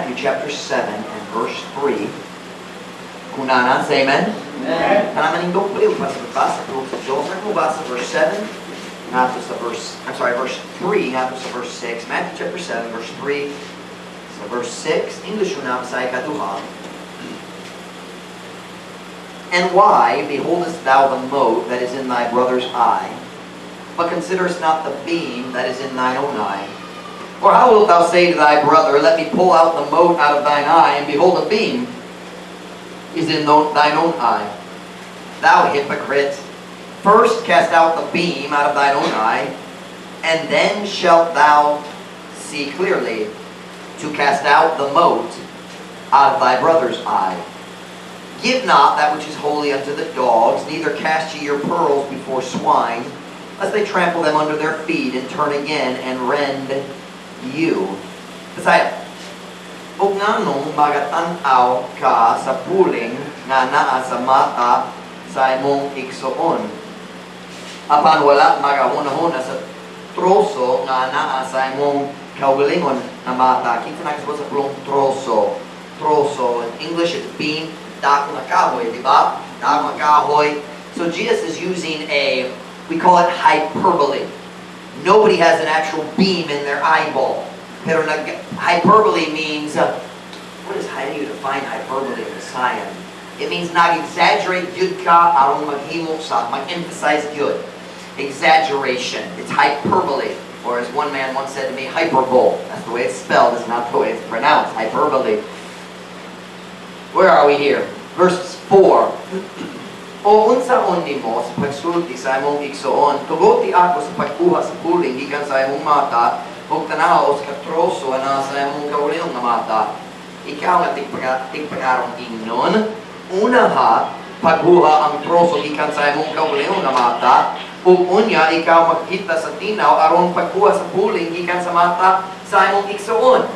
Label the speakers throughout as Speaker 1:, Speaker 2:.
Speaker 1: Matthew chapter 7 and verse 3. Kung naa na, say amen.
Speaker 2: Amen.
Speaker 1: Kanang manindog pa sa pagbasa sa Diyos. Ako basa verse 7, ngadto sa verse, I'm sorry, verse 3, ngadto sa verse 6. Matthew chapter 7, verse 3 sa verse 6. English una sa ikaduha. "And why beholdest thou the mote that is in thy brother's eye, but considerest not the beam that is in thine own eye? Or how wilt thou say to thy brother, 'Let me pull out the mote out of thine eye,' and behold, a beam is in thine own eye? Thou hypocrite, first cast out the beam out of thine own eye, and then shalt thou see clearly to cast out the mote out of thy brother's eye. Give not that which is holy unto the dogs, neither cast ye your pearls before swine, lest they trample them under their feet and turn again and rend you." Bisaya. "Ug nganong magatan-aw ka sa puling nga naa sa mata sa imong igsoon, apan wala magahuna-huna sa troso nga naa sa imong kaugalingon nga mata?" Kinsa nakasabot sa pulong "troso"? Troso. In English, it's beam. Dako nga kahoy, di ba? Dako nga kahoy. So Jesus is using a, we call it hyperbole. Nobody has an actual beam in their eyeball. Pero hyperbole means, what is, how do you define hyperbole in Visayan? It means nag-exaggerate gyud ka aron maghimo sa, mag-emphasize gyud. Exaggeration. It's hyperbole. Or as one man once said to me, hyperbole. That's the way it's spelled, it's not the way it's pronounced. Hyperbole. Where are we here? Verse 4. "O unsaon nimo sa pagsulti sa imong igsoon, 'Tugoti ako sa pagkuha sa puling gikan sa imong mata,' ug tanaw sa katroso na sa imong kaugalingon nga mata? Ikaw nga tigpagarong ingnon, unaha paghuha ang troso gikan sa imong kaugalingon nga mata, ug unya ikaw makita sa tinaw aron pagkuha sa puling gikan sa mata sa imong igsoon.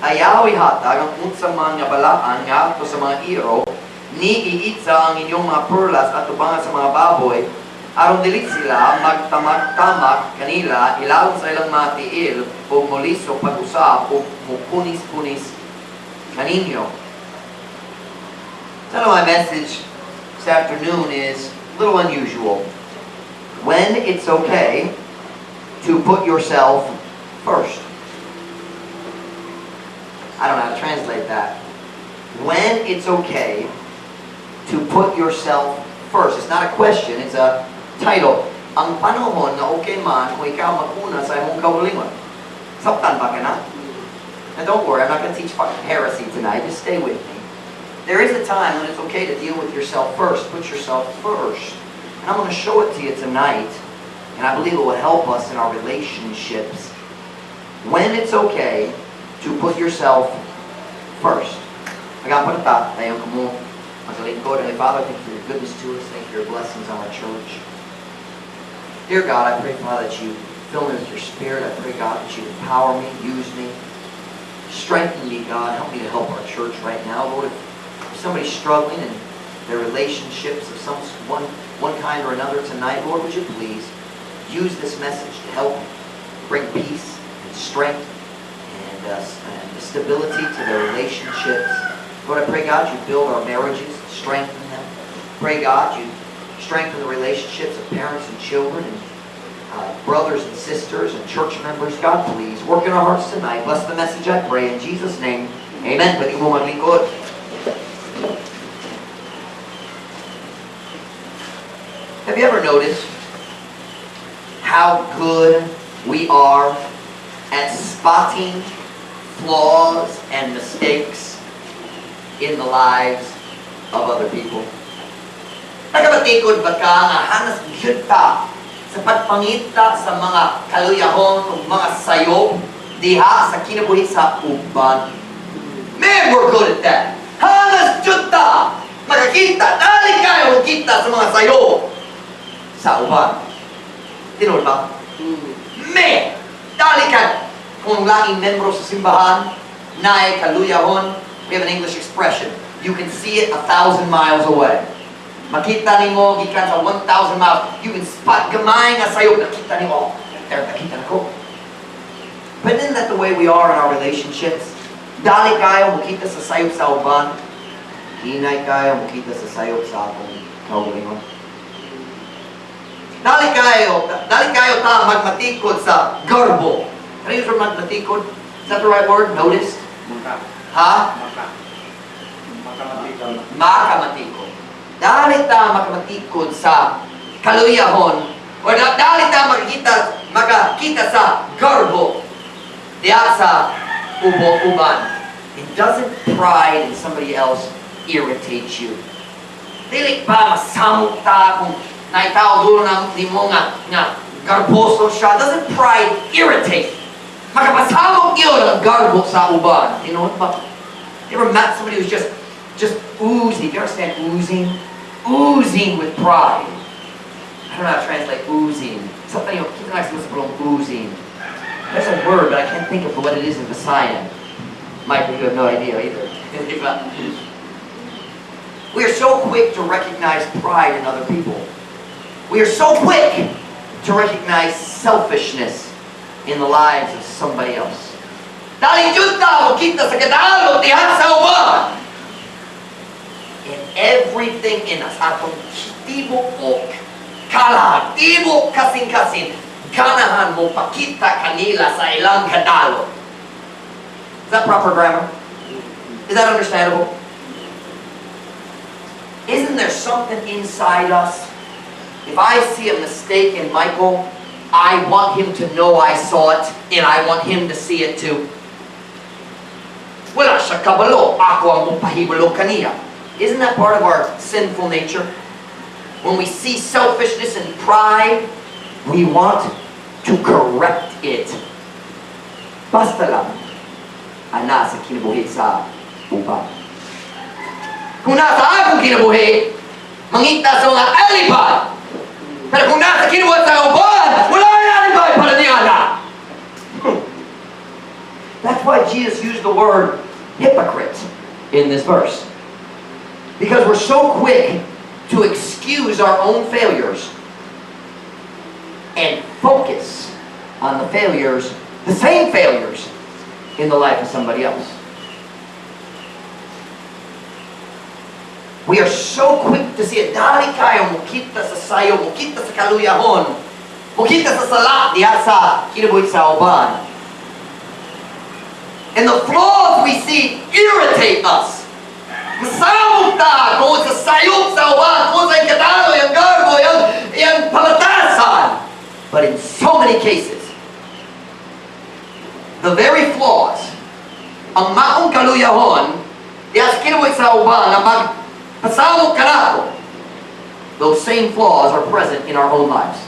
Speaker 1: Ayaw ihatag ang unsa man nga balaan ngadto sa mga iro, ni iitsa ang inyong mga perlas atubangan sa mga baboy, aron dili sila magtamak-tamak kanila ilalom sa ilang mga tiil ug molisok pag-usab ug mukunis-kunis kaninyo." So my message this afternoon is a little unusual. When it's okay to put yourself first. I don't know how to translate that. When it's okay to put yourself first. It's not a question, it's a title. Ang panahon na okay man kung ikaw mag-una sa imong kaugalingon. Sabtan ba kana? Now don't worry, I'm not going to teach heresy tonight. Just stay with me. There is a time when it's okay to deal with yourself first. Put yourself first. And I'm going to show it to you tonight. And I believe it will help us in our relationships. When it's okay to put yourself first. Mag-ampo na ta, dayon kamo maglingkod. Heavenly Father, thank you for your goodness to us. Thank you for your blessings on our church. Dear God, I pray, Father, that you fill me with your Spirit. I pray, God, that you empower me, use me, strengthen me, God. Help me to help our church right now. Lord, if somebody's struggling in their relationships of some one kind or another tonight, Lord, would you please use this message to help bring peace and strength and stability to their relationships. Lord, I pray, God, you build our marriages, strengthen them. Pray, God, you strengthen the relationships of parents and children and brothers and sisters and church members. God, please work in our hearts tonight. Bless the message, I pray. In Jesus' name, amen. Pwede mo maglingkod. Have you ever noticed how good we are at spotting flaws and mistakes in the lives of other people? Nakabatikod ba ka nga hanas gyud ta sa pagpangita sa mga kaluyahon o mga sayo diha sa kinabuhi sa uban? Man, we're good at that. Hanas gyud ta makakita, dali kayo kita sa mga sayo sa uban. Tinuod ba? Man, dali ka. Kung laing membro sa simbahan, naay kaluyahon, we have an English expression. You can see it 1,000 miles away. Makita nimo gikan sa 1,000 miles. You can spot gamay nga sayo. Nakita nimo, oh, there, nakita nako. But isn't that the way we are in our relationships? Dali kayo mokita sa sayop sa uban, hinay kayo mokita sa sayop sa atong kaugalingon. Dali kayo ta magmatikod sa garbo. Can I use the word "magmatikod"? Is that the right word? Noticed?
Speaker 2: Maka.
Speaker 1: Ha?
Speaker 2: Maka. Makamatikod.
Speaker 1: Makamatikod. Dali ta makamatikod sa kaluyahon or dali ta makakita sa garbo diya sa uban. It doesn't pride in somebody else irritate you? Dili ba masamok ta kung naitaw duol na nimo nga garboso siya? Doesn't pride irritate? Makapasamok gyud ang garbo sa uban. Tinuod ba? You ever met somebody who's just oozing? Do you understand oozing? Oozing with pride. I don't know how to translate "oozing." Something, keep an eye sa oozing. There's a word, but I can't think of what it is in Visayan. Michael, you have no idea either. We are so quick to recognize pride in other people. We are so quick to recognize selfishness in the lives of somebody else. Dali jud ta mokita sa kadalot diha sa uban. And everything in us, atong tibuok kalag, tibuok kasing-kasing, ganahan mopakita kanila sa ilang kadalot. Is that proper grammar? Is that understandable? Isn't there something inside us? If I see a mistake in Michael, I want him to know I saw it and I want him to see it too. Wala siya kabalo, ako ang mopahibalo kaniya. Isn't that part of our sinful nature? When we see selfishness and pride, we want to correct it. Basta lang, ana sa kinabuhi sa uban. Kung nasa akong kinabuhi, mangita sa mga alibi. Pero kung nasa kinabuhi sa uban, wala yung alibi para niya na. That's why Jesus used the word "hypocrite" in this verse. Because we're so quick to excuse our own failures and focus on the failures, the same failures, in the life of somebody else. We are so quick to see it. Dali kayo, mokita sa sayo, mokita sa kaluyahon, mokita sa sala, diha sa kinabuhi sa uban. And the flaws we see irritate us. Masamok ta kung sa sayop sa uban, kung sa kadalo, yung garbo, yung palatasan. But in so many cases, the very flaws, ang maong kaluyahon, diha sa kinabuhi sa uban, nga magpasamok kanato, those same flaws are present in our own lives.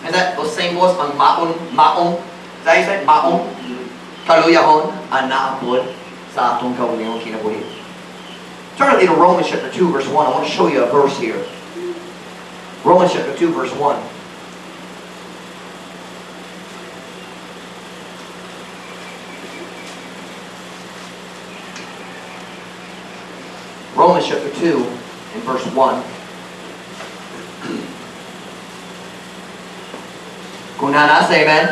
Speaker 1: Is that those same flaws, ang maon, maong, is that how you say, maong kaluyahon, ang naa pod sa atong kaugalingong kinabuhi? Turn with me to Romans chapter 2, verse 1. I want to show you a verse here. Romans chapter 2, verse 1. Romans chapter 2 and verse 1. Kung naa na, say amen.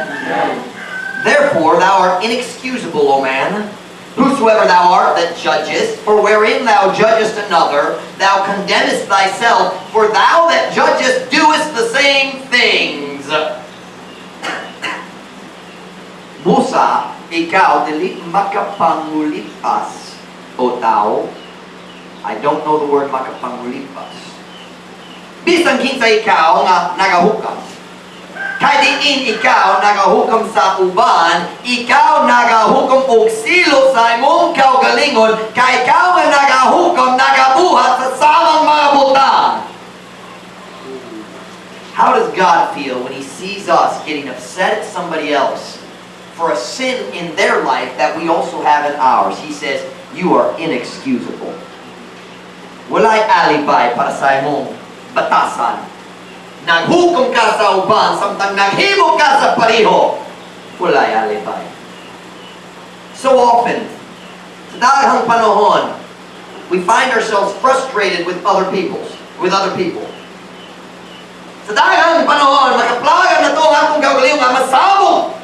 Speaker 1: "Therefore thou art inexcusable, O man, whosoever thou art that judgest, for wherein thou judgest another, thou condemnest thyself, for thou that judgest doest the same things." Busa, ikaw, dili makapangulipas, o tao. I don't know the word "makapangulipas." Bisan kinsa ikaw nga nagahukam. Kay diin ikaw nagahukam sa uban, ikaw nagahukam og silot sa imong kaugalingon, kay ikaw nga nagahukam nagabuhat sa samang mga butang. How does God feel when He sees us getting upset at somebody else for a sin in their life that we also have in ours? He says, "You are inexcusable." Walay alibi para sa imong batasan. Naghukom ka sa uban, samtang naghimo ka sa pareho. Walay alibi. So often, sa daghang panahon, we find ourselves frustrated with other people. Sa daghang panahon, makaplagan nato ang atong kaugalingon nga masabog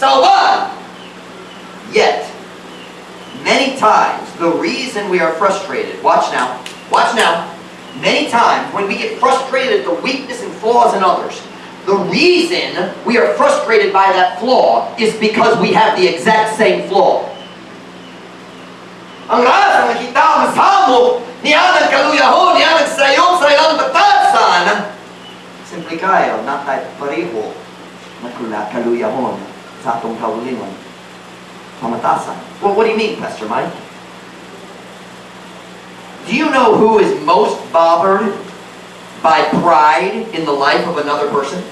Speaker 1: sa uban. Yet, Many times, the reason we are frustrated, watch now, many times when we get frustrated at the weakness and flaws in others, the reason we are frustrated by that flaw is because we have the exact same flaw. Ang rason nga kita masamok nianang kaluyahon, nianang sayop sa ilang batasan, simple kayo, naa tay pareho na kaluyahon sa atong kaugalingon pamatasan. Well, what do you mean, Pastor Mike? Do you know who is most bothered by pride in the life of another person?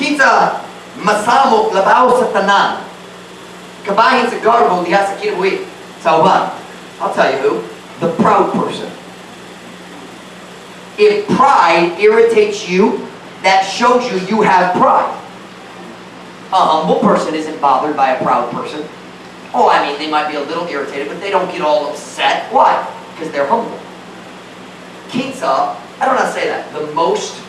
Speaker 1: Kinsa masamok labaw sa tanan kabahin sa garbo diha sa kinabuhi sa uban? I'll tell you who. The proud person. If pride irritates you, that shows you you have pride. A humble person isn't bothered by a proud person. Oh, I mean, they might be a little irritated, but they don't get all upset. Why? Because they're humble. Kinsa, I don't know how to say that. The most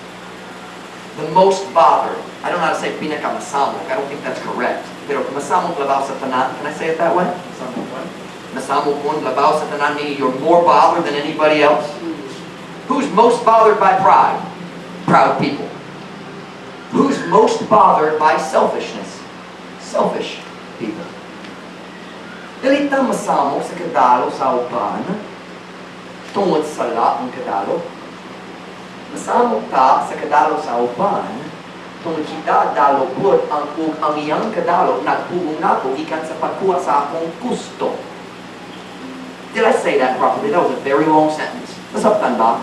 Speaker 1: bothered. I don't know how to say pinakamasamok. I don't think that's correct. Pero masamok labaw sa tanan. Can I say it that way?
Speaker 2: Masamok one.
Speaker 1: Masamok mo labaw sa tanan, meaning you're more bothered than anybody else. Who's most bothered by pride? Proud people. Who's most bothered by selfishness? Selfish people. Dili ta masamok sa kadalo sa uban tungod sala ang kadalo. Masamok ta sa kadalo sa uban tungod kita dalo pud ang ug ang iyang kadalo nagpugong nato gikan sa pagkuha sa akong gusto. Did I say that properly? That was a very long sentence. Nasabtan ba?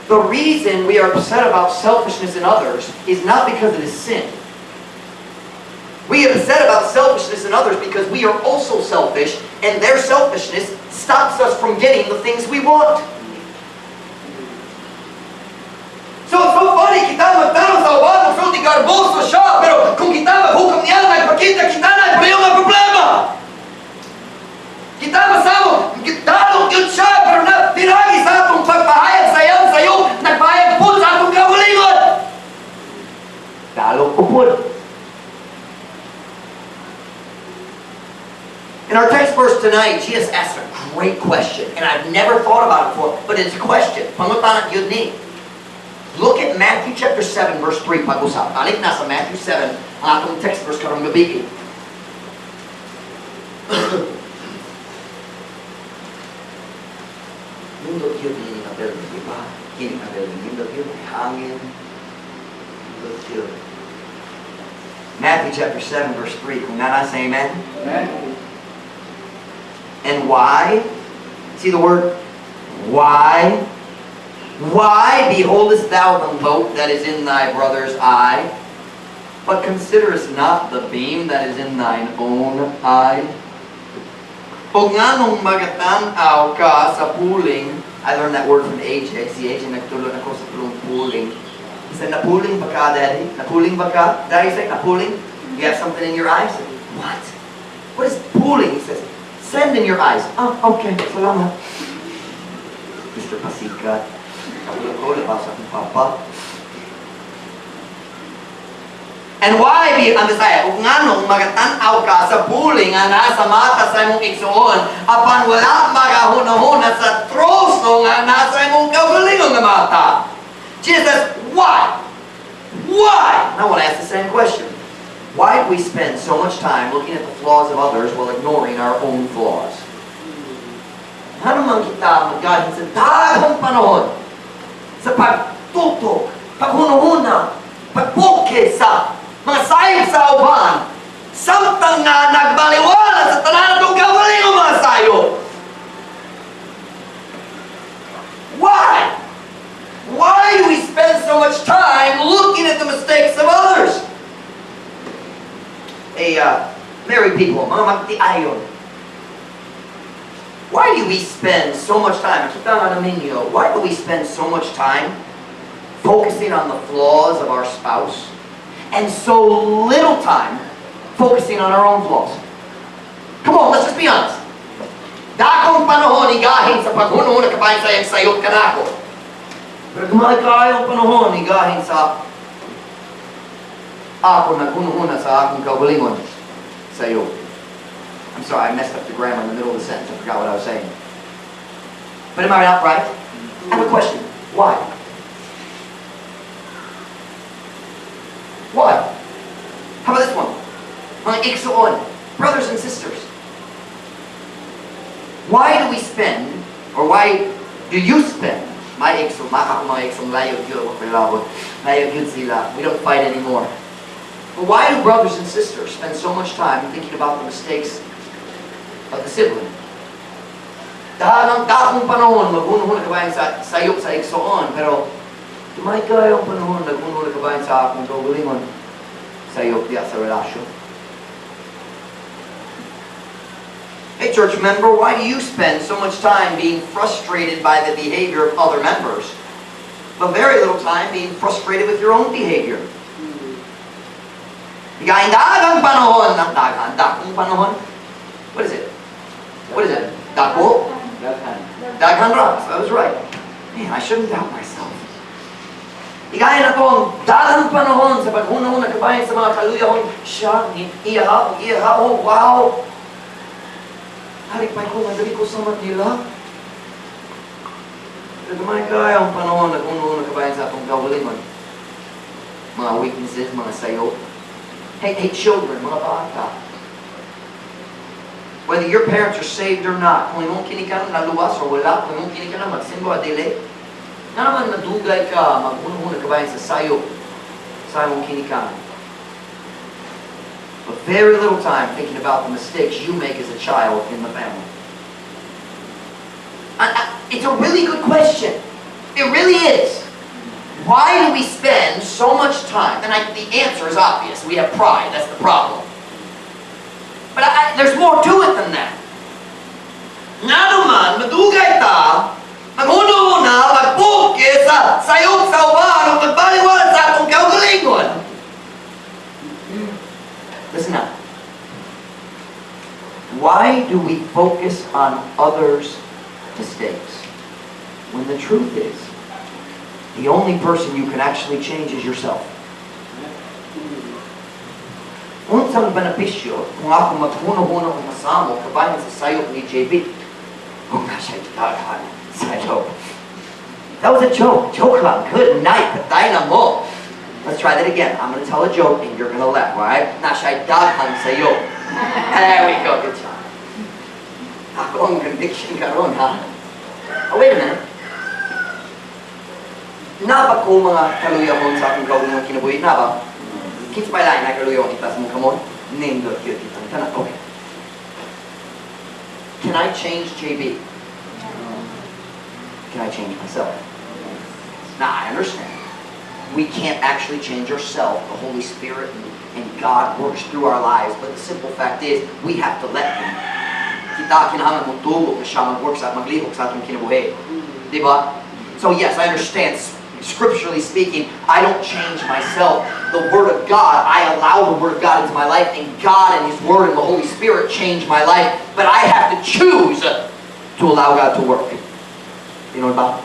Speaker 1: The reason we are upset about selfishness in others is not because it is sin. We get upset about selfishness in others because we are also selfish, and their selfishness stops us from getting the things we want. So it's so funny, kita magtanong sa uban, magsulti garboso siya, pero kung kita maghukom niya, nagpakita kita na pareho nga problema. Kita masamok, dalo gyud siya, pero na pinagi sa atong pagpahayag sa iyang sayop, nagpahayag pud sa atong kaugalingon. Dalo ko pud. In our text verse tonight, Jesus asked a great question, and I've never thought about it before, but it's a question. Pangutana gyud ni. Look at Matthew chapter 7, verse 3, pag-usap. Balik na sa Matthew 7, ang atong text verse karong gabii. Nindot gyud ni nga building, di ba? Kini nga building, nindot gyud, may hangin. Nindot gyud. Matthew chapter 7, verse 3. Kung naa na, say amen.
Speaker 2: Amen.
Speaker 1: And why? See the word why? Why beholdest thou the mote that is in thy brother's eye, but considerest not the beam that is in thine own eye? O nganong magatan-aw ka sa puling? I learned that word from AJ. Si AJ nagtudlo nako sa pulong puling. He said, "Napuling ba ka, Daddy? Napuling ba ka?" Daddy said, "Napuling? You have something in your eyes?" I said, "What? What is puling?" He says, "Sand in your eyes." "Oh, okay. Salamat. Mr. Pasikat." Kabalo ko, labaw sa akong papa. And why be, ang Bisaya, ug nganong magatan-aw ka sa puling nga nasa mata sa imong igsuon, apan wala magahuna-huna sa troso nga nasa imong kaugalingon nga mata? Jesus says, "Why? Why?" And I want to ask the same question. Why do we spend so much time looking at the flaws of others while ignoring our own flaws? Ngano man kita magahin sa daghang panahon sa pagtutok, paghunahuna, pagbuke sa mga sayop sa uban, samtang nga nagbaliwala sa tanan atong kaugalingong mga sayop? Why? Why do we spend so much time looking at the mistakes of others? Hey, married people, mga magtiayon. Why do we spend so much time, kita nga naminyo, why do we spend so much time focusing on the flaws of our spouse and so little time focusing on our own flaws? Come on, let's just be honest. Dakong panahon igahin sa paghunahuna kabahin sa iyang sayop kanako. Pero gamay kaayong panahon igahin sa ako naghunahuna sa akong kaugalingon sa iyo. I'm Sorry, I messed up the grammar in the middle of the sentence. I forgot what I was saying. But am I not right? I have a question. Why? Why? How about this one? Mga igsoon, brothers and sisters. Why do we spend, or why do you spend, my igsoon, mga ako mga igsoon, layo gyud, layo gyud sila. We don't fight anymore. But why do brothers and sisters spend so much time thinking about the mistakes of the sibling? Daghang dakong panahon, maghunahuna kabahin sa sayop sa igsoon, pero gamay kaayong panahon, naghunahuna kabahin sa akong kaugalingon, sayop diya sa relasyon. Hey, church member, why do you spend so much time being frustrated by the behavior of other members, but very little time being frustrated with your own behavior? Higaing daghang panahon, ng daghan, dakong panahon. What is it? What is it? Dako?
Speaker 2: Daghan.
Speaker 1: Daghan ra. So I was right. Man, I shouldn't doubt myself. Higayon ako ang daghang panahon sa paghunahuna kabahin sa mga kaluyahon siya, ni iya o iya, oh wow! Halipay ko, madali ko sa nila. Pero gamay kaayo ang panahon, naghunahuna kabahin sa atong kaugalingon. Mga weaknesses, mga sayo. Hey, hey, children, mga bata. Whether your parents are saved or not, kung imong kinikanan naluwas or wala, kung imong kinikanan magsimba o dili, nga naman madugay ka, maghunahuna kabahin sa sayo sa imong kinikanan. But very little time thinking about the mistakes you make as a child in the family. It's a really good question. It really is. Why do we spend so much time? And the answer is obvious. We have pride. That's the problem. But there's more to it than that. Ngano man, madugay ta, maghuna-huna, magpukis sa sayop sa uban, o magbaliwala sa atong kaugalingon. Listen up. Why do we focus on others' mistakes when the truth is, the only person you can actually change is yourself? Unsang benepisyo kung ako maghuna-huna o masamo kabahin sa sayop ni JB? Oh gosh, I daghan sayop. That was a joke. Joke lang. Good night. Patay na mo. Let's try that again. I'm gonna tell a joke and you're gonna laugh, alright? Na siya'y daghan sayop. There we go. Good job. Ako ang conviction karon, ha? Oh, wait a minute. Naa ba ko mga kaluyahon sa akong kaugalingong kinabuhi? Naa ba? Kinsa pa lain na kaluyahon itaas mong kamot? Nindot gyud kitang tanan. Okay. Can I change JB? Can I change myself? Now, I understand. We can't actually change ourselves. The Holy Spirit and God works through our lives. But the simple fact is, we have to let Him. Kita kinahanglan motuo na siya mag-work sa maglihok sa atong kinabuhi. Di ba? So yes, I understand. Scripturally speaking, I don't change myself. The Word of God, I allow the Word of God into my life, and God and His Word and the Holy Spirit change my life. But I have to choose to allow God to work. You know ba?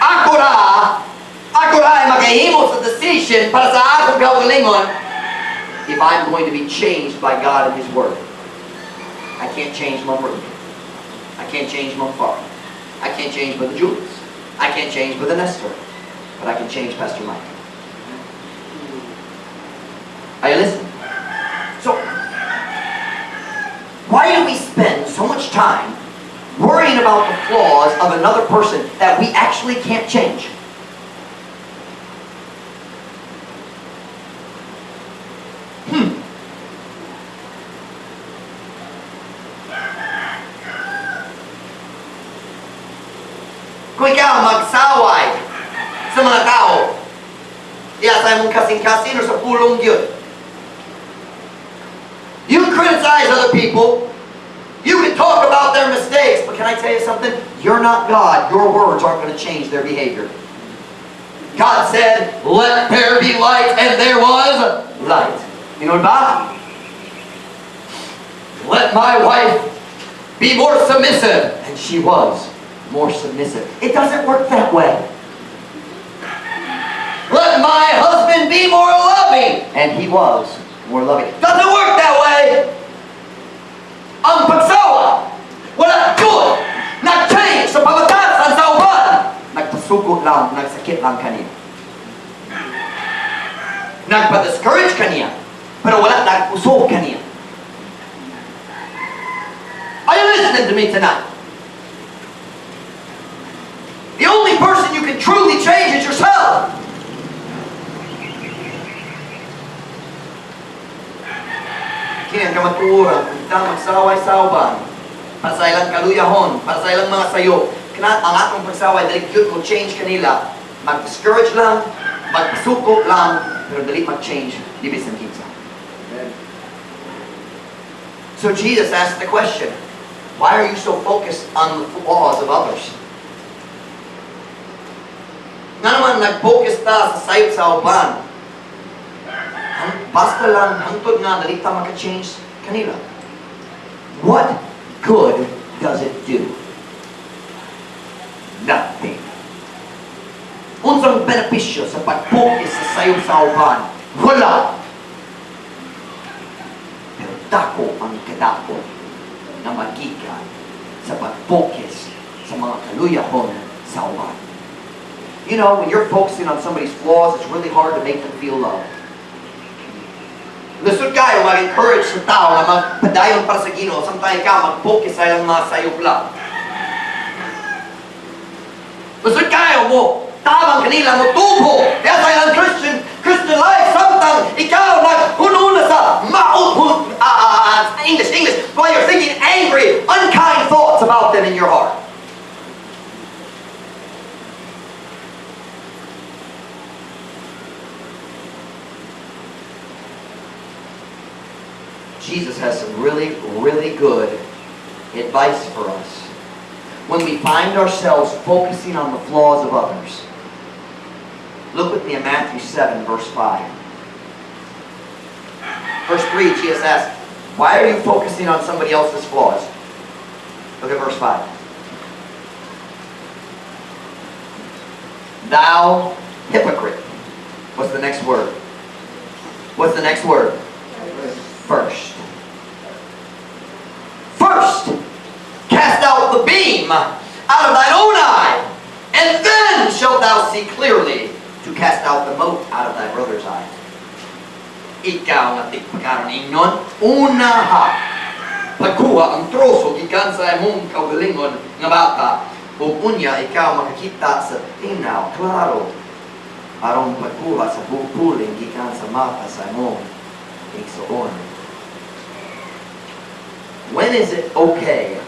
Speaker 1: Ako ra ay makahimo sa decision para sa akong kaugalingon if I'm going to be changed by God and His Word. I can't change my brother. I can't change my father. I can't change Brother Julius. I can't change Brother Nestor. But I can change Pastor Mike. Are you listening? So, why do we spend so much time worrying about the flaws of another person that we actually can't change? Kung ikaw magsaway sa mga tao, diya sa imong kasing-kasing o sa pulong gyud. You criticize other people. You can talk about their mistakes, but can I tell you something? You're not God. Your words aren't going to change their behavior. God said, "Let there be light," and there was light. You know what? "Let my wife be more submissive." And she was more submissive. It doesn't work that way. "Let my husband be more loving." And he was more loving. Doesn't work that way. lang, nagsakit lang kaniya. Nagpa-discourage kaniya, pero wala nagkusog kaniya. Are you listening to me tonight? The only person you can truly change is yourself. Kini ang kamatuoran, kung kita magsaway sa uban, para sa ilang kaluyahon, para sa ilang mga sayo, kana ang atong pagsaway, dili gyud mo change kanila, mag-discourage lang, magsuko lang, pero dili mag-change, di bisan kinsa.
Speaker 2: Amen.
Speaker 1: So Jesus asked the question, "Why are you so focused on the flaws of others?" Nga naman, nag-focus ta sa sayop sa uban. Basta lang, hangtod nga, dili ta maka-change kanila. What good does it do? Nothing. Unsang benepisyo sa pag-focus sa sayop sa uban? Wala. Pero dako ang kadako na magikan sa pag-focus sa mga kaluyahon sa uban. When you're focusing on somebody's flaws, it's really hard to make them feel loved. Lisod kayo mag-encourage sa tao na magpadayon para sa Ginoo, samtang ikaw mag-focus sa ilang mga sayop lang. Lisod kayo mo tabang kanila mo tubo kaya sa ilang Christian life samtang ikaw naghununa sa maut, English, English, while you're thinking angry, unkind thoughts about them in your heart. Jesus has some really, really good advice for us when we find ourselves focusing on the flaws of others. Look with me in Matthew 7, verse 5. Verse 3, Jesus asks, "Why are you focusing on somebody else's flaws?" Look at verse 5. "Thou hypocrite." What's the next word? What's the next word? First. "First, cast out the beam out of thine own eye, and then shalt thou see clearly to cast out the mote out of thy brother's eye." Ikaw nga tigpakaron ingnon, unaha pagkuha ang troso gikan sa imong kaugalingon nga baka, ug unya ikaw makakita sa tinaw klaro aron pagkuha sa puling gikan sa mata sa imong igsoon. When is it okay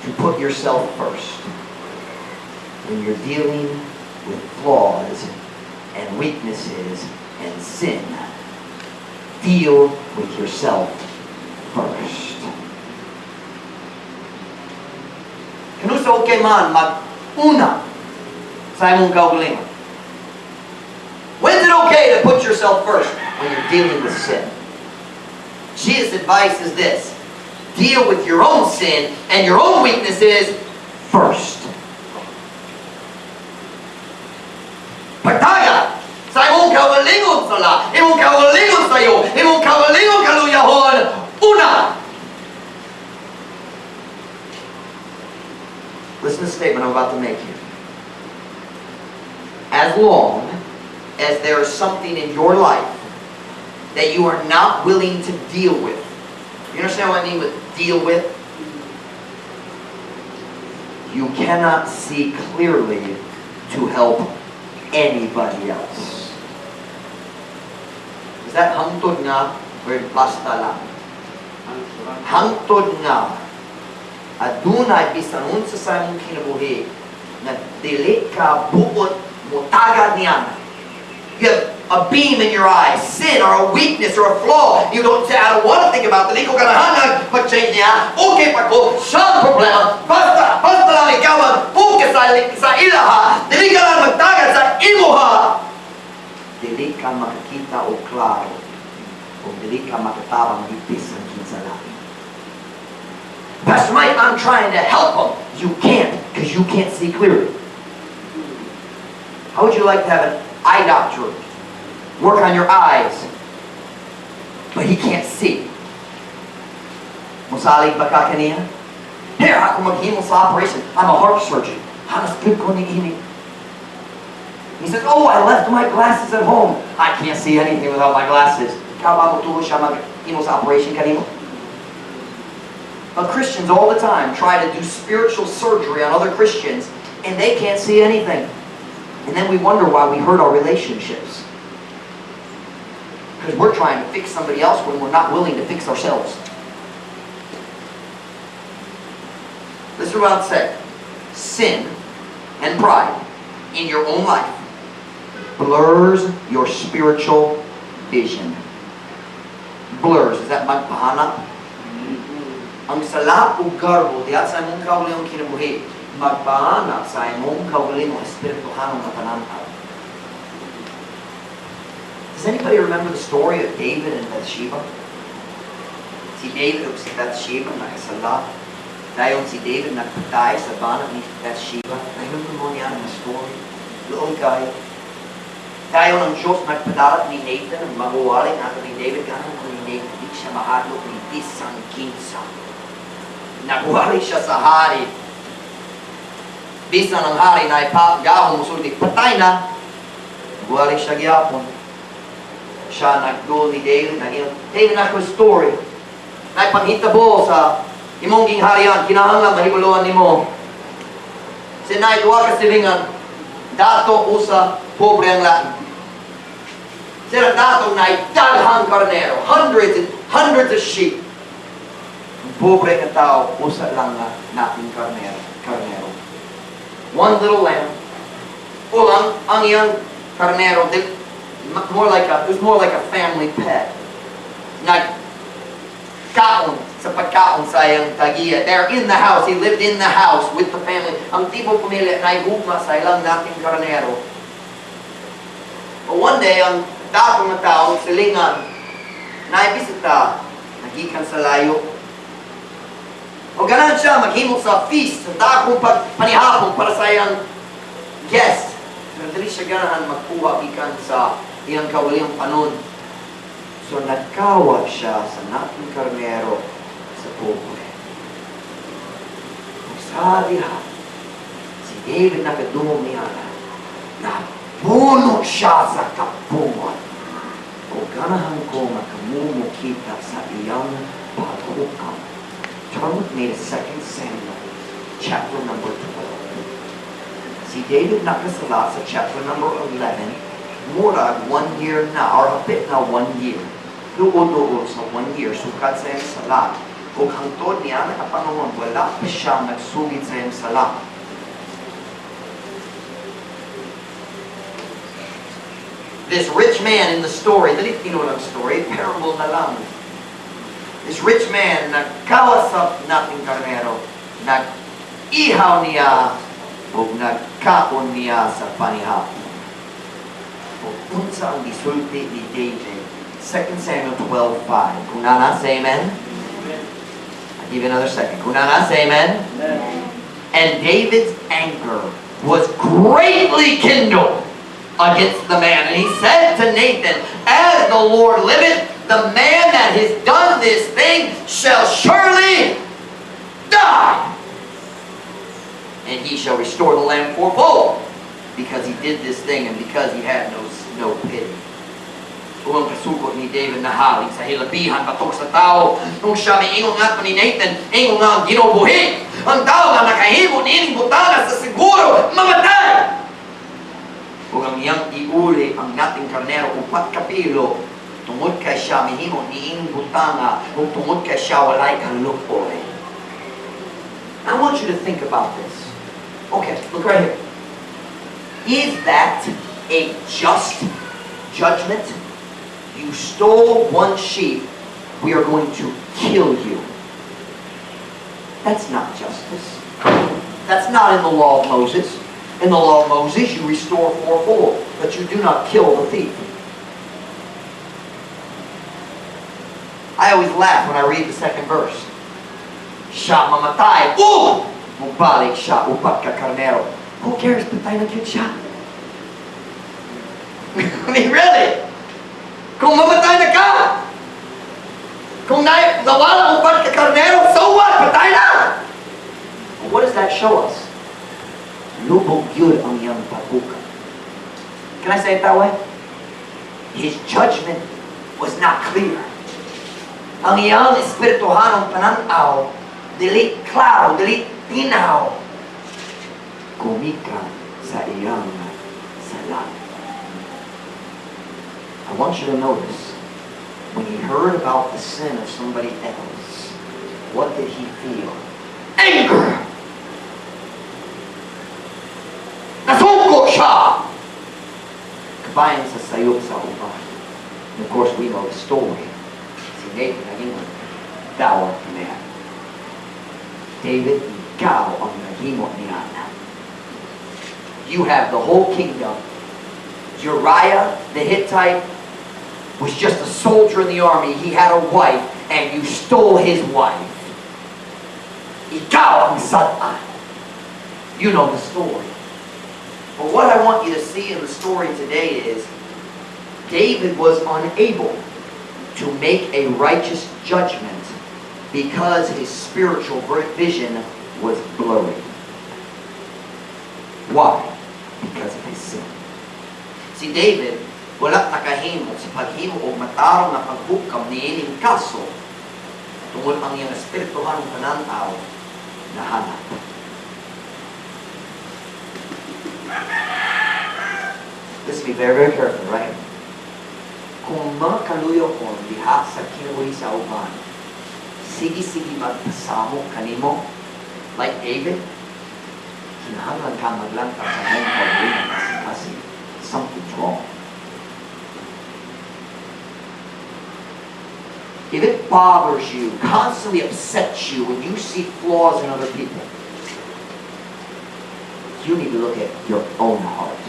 Speaker 1: to put yourself first? When you're dealing with flaws and weaknesses and sin. Deal with yourself first. Kanusa okay man mag-una sa imong kaugalingon? When's it okay to put yourself first? When you're dealing with sin. Jesus' advice is this: deal with your own sin and your own weaknesses first. Pagtaga sa imong kaugalingon sala, imong kaugalingon sayo, imong kaugalingon kaluyahon, una. Listen to the statement I'm about to make here. As long as there is something in your life that you are not willing to deal with, you understand what I mean with "deal with"? You cannot see clearly to help anybody else. Is that "hangtod nga" or "basta lang"? Hangtod nga adunay bisan unsa sa imong kinabuhi nga dili ka buot motagad niya. You have a beam in your eye, sin or a weakness or a flaw. You don't say, "I don't want to think about it. Dili ko ganahan mag-change niya. Okay pa ko, siya ang problema." Basta, basta lang ikaw mag-focus sa ilaha. Dili ka lang magtagad sa imuha. Dili ka makakita og klaro kung dili ka makatabang bisan kinsa lain. "Pastor Mike, I'm trying to help them." You can't, because you can't see clearly. How would you like to have an eye doctor work on your eyes, but he can't see? Musalig ba ka kaniya? "Here, ako maghimo sa operation. I'm a heart surgeon. Hanas good ko ni ini." He says, "Oh, I left my glasses at home. I can't see anything without my glasses." Ikaw ba motuo siya maghimo sa operation kanimo? But Christians all the time try to do spiritual surgery on other Christians, and they can't see anything. And then we wonder why we hurt our relationships. Because we're trying to fix somebody else when we're not willing to fix ourselves. Listen to what I'm saying. Sin and pride in your own life blurs your spiritual vision. Blurs. Is that magpahanap? Ang sala ug garbo diha sa imong kaugalingong kinabuhi magpahanap sa imong kaugalingong espirituhanong nga pananaw. Does anybody remember the story of David and Bathsheba? Si David ug si Bathsheba nakasala. Dayon si David nagpatay sa bana ni Bathsheba. Remember mo niya ang story? Luoy kaayo. Dayon ang Diyos nagpadala ni Nathan ang magwali nato ni David. Ganun ko ni Nathan, di siya mahadlok ni bisang kinsa. Nagwali siya sa hari. Bisan ang hari na ipagahong musulti, patay na. Nagwali siya gyapon. Siya nagduol ni David, nag "David, ako story. Naipanghitabo sa imong gingharian, kinahanglan mahibuluan nimo. Si naay duha ka silingan, dato usa, pobre ang lain. Sila dato naay daghang karnero, hundreds and hundreds of sheep. Ang pobre nga tao, usa lang nga nating karnero. One little lamb. O ang iyang karnero, more like a, it was more like a family pet. Nagkaon sa pagkaon sa iyang tagiya. They're in the house. He lived in the house with the family. Ang tibok pamilya naigugma sa ilang nating karnero. But one day, ang dato nga tao, silingan, naibisita, nagikan sa layo. O ganahan siya maghimo sa feast, sa dakong panihapon para sa iyang guest. Pero dili siya ganahan magkuha gikan sa iyang kaugalingong panon. So nagkawat siya sa nating karnero sa pobre. Ug sa diha, si David nakadungog niya na napuno siya sa kapungot. O ganahan ko nga kamo mokita sa iyang paghukam. Turn with me to 2 Samuel, chapter number 12. Si David nakasala sa chapter number 11, murag one year na, or hapit na one year. Duol-duol sa one year, sukad sa iyang sala. Ug hangtod niya nakapanahon, wala pa siya nagsugid sa iyang sala. This rich man in the story, dili tinuod ang story, parable na lang. This rich man, nagkawas sa nating karnero, nag-ihaw niya, ug nagkaon niya sa panihapon. Ug unsa ang gisulti ni David? 2 Samuel 12:5. Kung naa na, say amen. I'll give you another second. Kung naa na, say amen. And David's anger was greatly kindled against the man. And he said to Nathan, "As the Lord liveth, the man that has done this thing shall surely die. And he shall restore the lamb fourfold, because he did this thing and because he had no pity." Ug ang kasugot ni David nahali sa hilabihan batok sa tao. Nung siya miingon nga ni Nathan, ingon nga ang Ginoo buhi. Ang tao nga nakahimo niining butana sa siguro mamatay. Ug ang iyang iuli ang nating karnero upat kapilo tungod kay siya mihimo niining butanga ug tungod kay siya walay kaluoy. I want you to think about this. Okay, look right here. Is that a just judgment? You stole one sheep, we are going to kill you. That's not justice. That's not in the law of Moses. In the law of Moses, you restore fourfold, but you do not kill the thief. I always laugh when I read the second verse. Siya mamatay. Ug! Mubalik siya upat ka karnero. Who cares? Patay na gyud siya. I mean, really? Kung mamatay na ka, kung nawala upat ka karnero, so what? Patay na! But what does that show us? Lubog gyud ang iyang pagbuka. Can I say it that way? His judgment was not clear. Ang iyang espirituhanong pananaw, dili klaro, dili tinaw. Gumikan sa iyang sala. I want you to notice, when he heard about the sin of somebody else, what did he feel? Anger! Nasuko siya! Kabayan sa sayop sa uban. And of course, we know the story. Si Nathan nag-ingon, "Thou art the man. David, ikaw ang naghimo niyan. You have the whole kingdom. Uriah the Hittite was just a soldier in the army. He had a wife, and you stole his wife. Ikaw ang sad-an." You know the story. But what I want you to see in the story today is David was unable to make a righteous judgment because his spiritual vision was blurry. Why? Because of his sin. Si David, wala nakahimo sa paghimo og matarong nga paghukam niining kaso tungod ang iyang espirituhanong pananaw nahanap. Listen to me very, very carefully, right? Kung mga kaluyokon diha sa kinabuhi sa uban, sige-sige magpasamo kanimo, like David, kinahanglan ka maglantaw sa imong kaugalingon kasi something's wrong. If it bothers you, constantly upsets you when you see flaws in other people, you need to look at your own heart.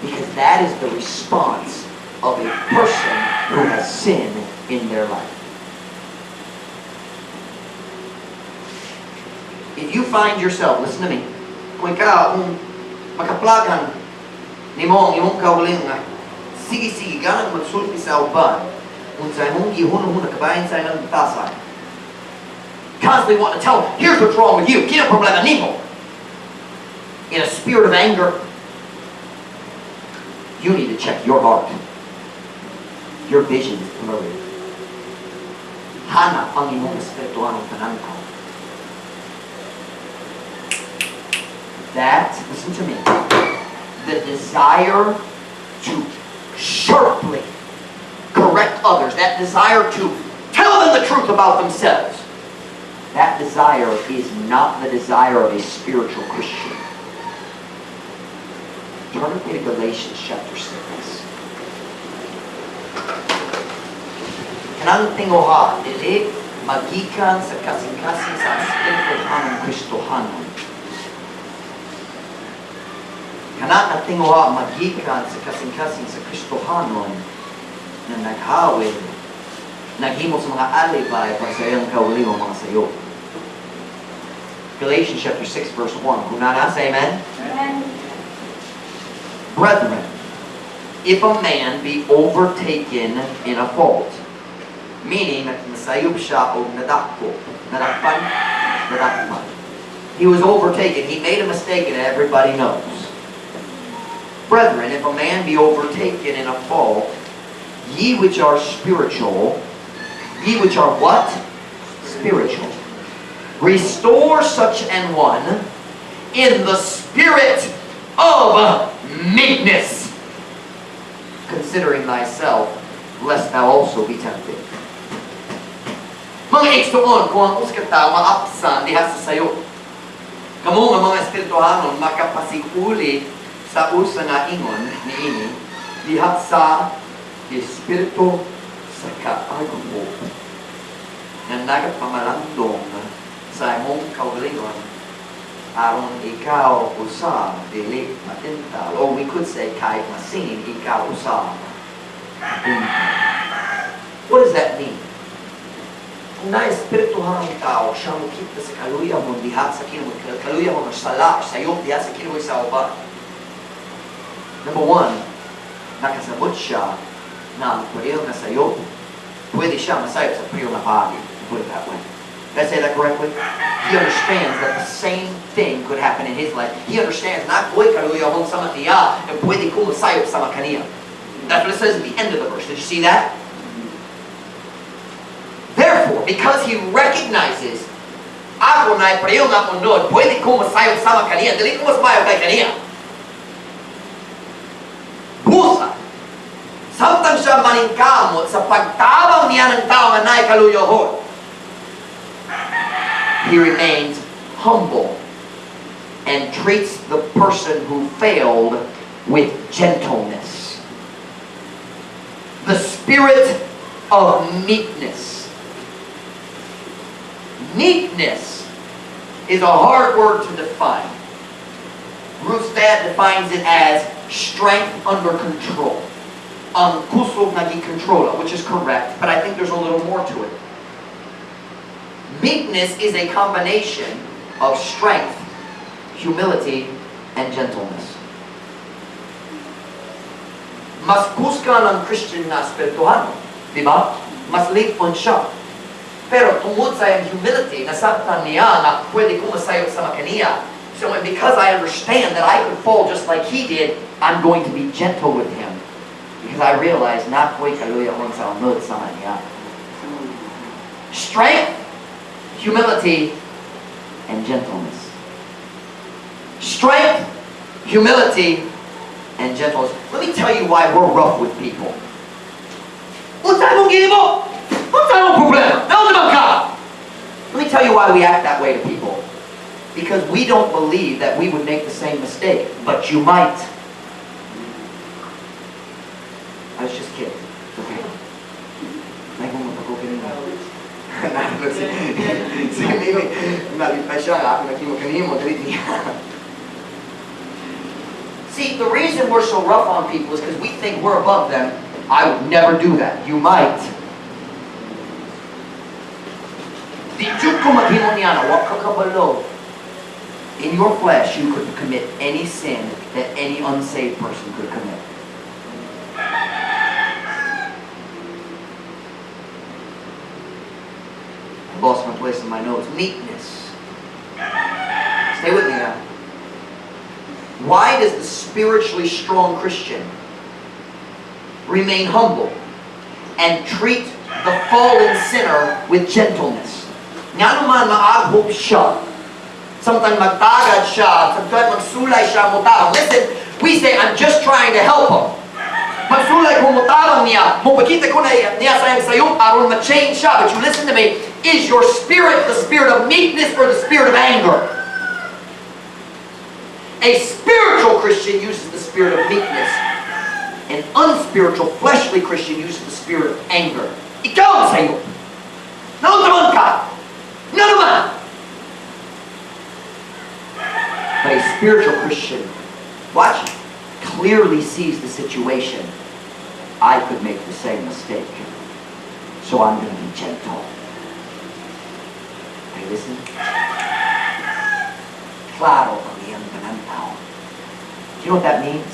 Speaker 1: Because that is the response of a person who has sin in their life. If you find yourself, listen to me, kung ikaw, kung makaplagan nimo ang imong kaugalingon nga, sige-sige, ganang magsulti sa uban, unsa imong gihunong kabahin sa ilang batasan. Constantly want to tell them, "Here's what's wrong with you, kini ang problema nimo." In a spirit of anger, you need to check your heart. Your vision is blurry. Hanap ang imong espirituhanong pananaw. That, listen to me, the desire to sharply correct others, that desire to tell them the truth about themselves, that desire is not the desire of a spiritual Christian. Turn with me to Galatians chapter 6. Kanang tinguha, dili magikan sa kasing-kasing sa espirituhanong Kristohanon. Kana nga tinguha magikan sa kasing-kasing sa Kristohanon na naghawid, naghimo sa mga alibay para sa iyang kaugalingong mga sayo. Galatians chapter 6 verse 1. Kung naa, say amen.
Speaker 3: Amen.
Speaker 1: Brethren, if a man be overtaken in a fault, meaning nasayop siya o nadakpo, nadakpan, nadakpan. He was overtaken. He made a mistake and everybody knows. Brethren, if a man be overtaken in a fault, ye which are spiritual, ye which are what? Spiritual. Restore such an one in the spirit of meekness, considering thyself, lest thou also be tempted. Mga igsoon, kung ang usa ka tawo maapsan diha sa sayo, kamo nga mga espirituhanon makapasig-uli sa usa nga ingon niini diha sa espiritu sa kaagmo nga nagapamalandong sa imong kaugalingon aron ikaw usab dili matintal, or we could say kahit masingin, ikaw usab matintal. What does that mean? Kung na-espirituhan ang tao, siya mokita sa kaluya mo diha sa kinabuhi, kaluya mo sala, sayop diha sa kinabuhi sa uban. Number one, nakasabot siya na ang pareho nga sayop, pwede siya masayop sa pareho nga paagi. Put it that way. Did I say that correctly? He understands that the same thing could happen in his life. He understands naa ko'y kaluyahon sama niya and pwede ko masayop sama kaniya. That's what it says at the end of the verse. Did you see that? Therefore, because he recognizes ako na pareho nga unod, pwede ko masayop sama kaniya, dili ko mas maayo kay kaniya. Busa. Samtang siya maningkamot sa pagtabang niya ng tao nga naay kaluyahon, he remains humble and treats the person who failed with gentleness. The spirit of meekness. Meekness is a hard word to define. Ruth's dad defines it as strength under control. Ang kusog nga gikontrola, which is correct, but I think there's a little more to it. Meekness is a combination of strength, humility, and gentleness. Mas kusgan ang Christian na espirituhano, di ba? Mas lig-on siya. Pero tungod sa iyang humility, nasabtan niya na pwede ko masayop sama kaniya. So because I understand that I could fall just like he did, I'm going to be gentle with him. Because I realize naa ko'y kaluyahon sa unod sama niya. Strength, humility, and gentleness. Strength, humility, and gentleness. Let me tell you why we're rough with people. Unsa imong gihimo? Unsa imong problema? Naunsa man ka? Let me tell you why we act that way to people. Because we don't believe that we would make the same mistake, but you might. I was just kidding. Okay. May kung mapag-opening na. Si Mimi, nalipay siya nga, ako naghimo kanimo, dili niya. See, the reason we're so rough on people is because we think we're above them. I would never do that. You might. Di jud ko maghimo niya na, wa ka kabalo. In your flesh, you could commit any sin that any unsaved person could commit. I lost my place in my notes. Meekness. Stay with me now. Why does the spiritually strong Christian remain humble and treat the fallen sinner with gentleness? Ngano man maaghop siya, samtang magtagad siya, samtang magsulay siya motabang. Listen, we say, "I'm just trying to help him. Magsulay ko motabang niya, mopakita ko na niya sa iyang sayop aron ma-change siya." But you listen to me, is your spirit the spirit of meekness or the spirit of anger? A spiritual Christian uses the spirit of meekness. An unspiritual, fleshly Christian uses the spirit of anger. Ikaw ang sayop. Naunsa man ka? Nga naman! But a spiritual Christian, watch, clearly sees the situation. I could make the same mistake. So I'm going to be gentle. Hey, listen. Klaro ang iyang pananaw. Do you know what that means?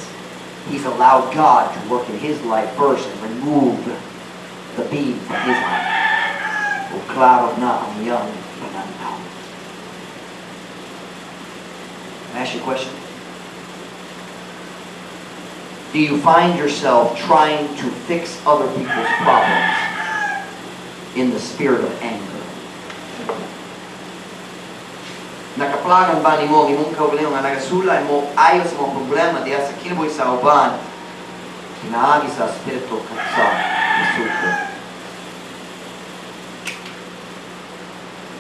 Speaker 1: He's allowed God to work in his life first and remove the beam from his eye. O klaro na ang iyang pananaw. Can I ask you a question? Do you find yourself trying to fix other people's problems in the spirit of anger? Nakaplagan ba nimo ang imong kaugalingon nga nagasulay mo ayo sa mga problema diha sa kinabuhi sa uban pinaagi sa espiritu sa kasuko?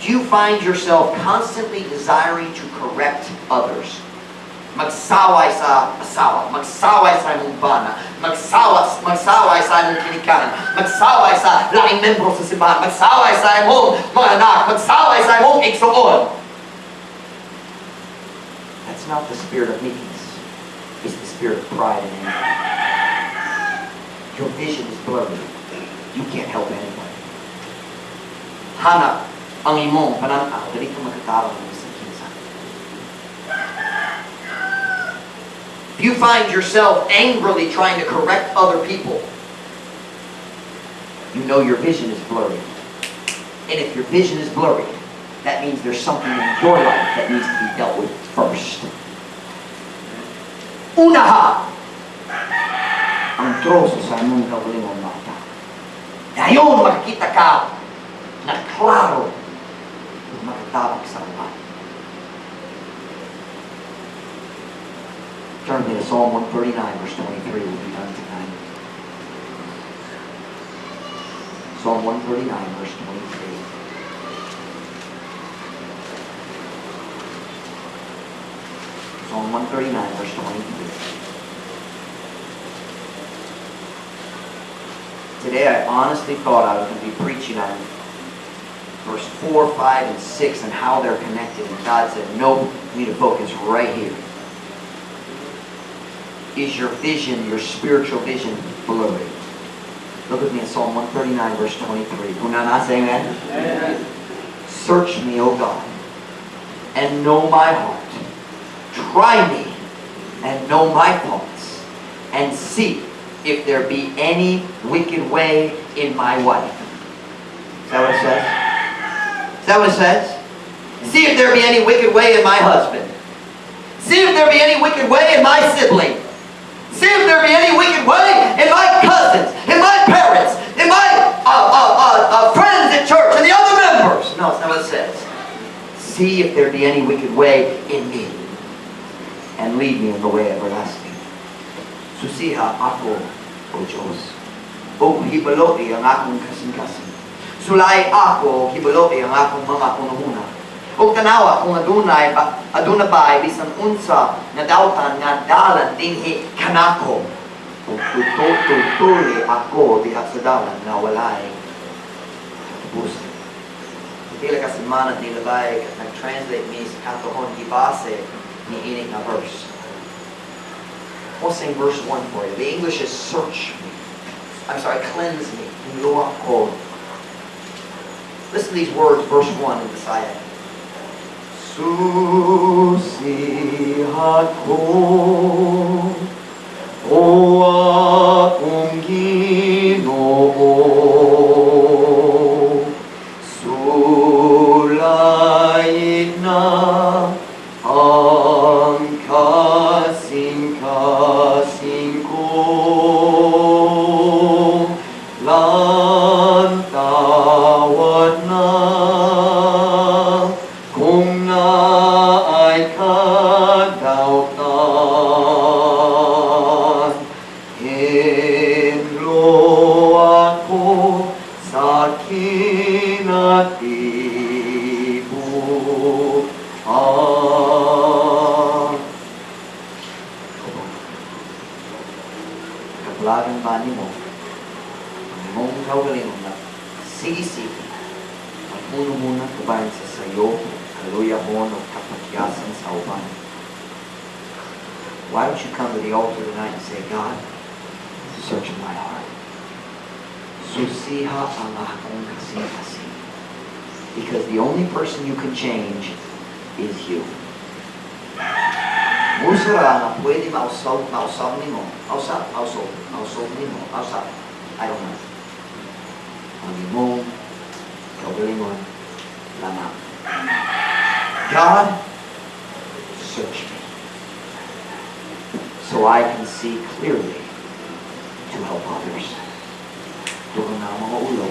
Speaker 1: Do you find yourself constantly desiring to correct others? Magsaway sa asawa, magsaway sa imong bana, magsaway sa imong kinikanan, magsaway sa laing membro sa simbahan, magsaway sa imong mga anak, magsaway sa imong igsuon. That's not the spirit of meekness. It's the spirit of pride and anger. Your vision is blurry. You can't help anybody. Hanap ang imong pananaw, dili ka makatabang ng bisan kinsa. If you find yourself angrily trying to correct other people, you know your vision is blurry. And if your vision is blurry, That means there's something in your life that needs to be dealt with first. Unaha ang troso sa imong kaugalingon mata. Dayon makakita ka na klaro ug makatabang sa uban. Turn me to Psalm 139, verse 23. We'll be done tonight. Psalm 139, verse 23. Psalm 139, verse 23. Today I honestly thought I was going to be preaching on verse 4, 5, and 6 and how they're connected. And God said, "Nope, you need to focus right here." Is your vision, your spiritual vision, blurry? Look with me in Psalm 139, verse 23. Kunana, say amen.
Speaker 2: Amen.
Speaker 1: Search me, O God, and know my heart. Try me and know my thoughts, and see if there be any wicked way in my life. Is that what it says? Is that what it says? See if there be any wicked way in my husband. See if there be any wicked way in my sibling. See if there be any wicked way in my cousins, in my parents, in my friends at church, and the other members. No, it's not what it says. See if there be any wicked way in me, and lead me in the way everlasting. Susiha ako, O Diyos, ug hibaloi ang akong kasing-kasing. Sulai ako, hibaloi ang akong mga hunahuna. Ug tanawa kung aduna ba bisan unsa nga dautan nga dalan dinhi kanako. Ug tutuli ako diha sa dalan nga walay katapusan. Pila ka semana nilabay nag-translate mi sa Katohon, gibase ni ini nga verse. I'll sing verse 1 for you. The English is "search me." I'm sorry, "cleanse me." Hinloa ko. Listen to these words, verse 1 in Bisaya. Susiha ko, O akong Ginoo, sulay na ang kasing-kasing ko. Lantawa na kung naay kadautan. Hinlo ako sa kinatibuk. Ah. Kaplagan ba nimo ang imong kaugalingon na sige-sige maghunahuna kabahin sa sayo, kaluyahon o kapakyasan sa uban? Why don't you come to the altar tonight and say, "God, search my heart. Susiha ang akong kasing-kasing." Because the only person you can change is you. Usa ra nga pwede mausab, mausab nimo, ausab, ausog, ausog nimo, ausab. I don't know. Ang imong kaugalingon lamang. God, search me so I can see clearly to help others. Dugang na ang mga ulo.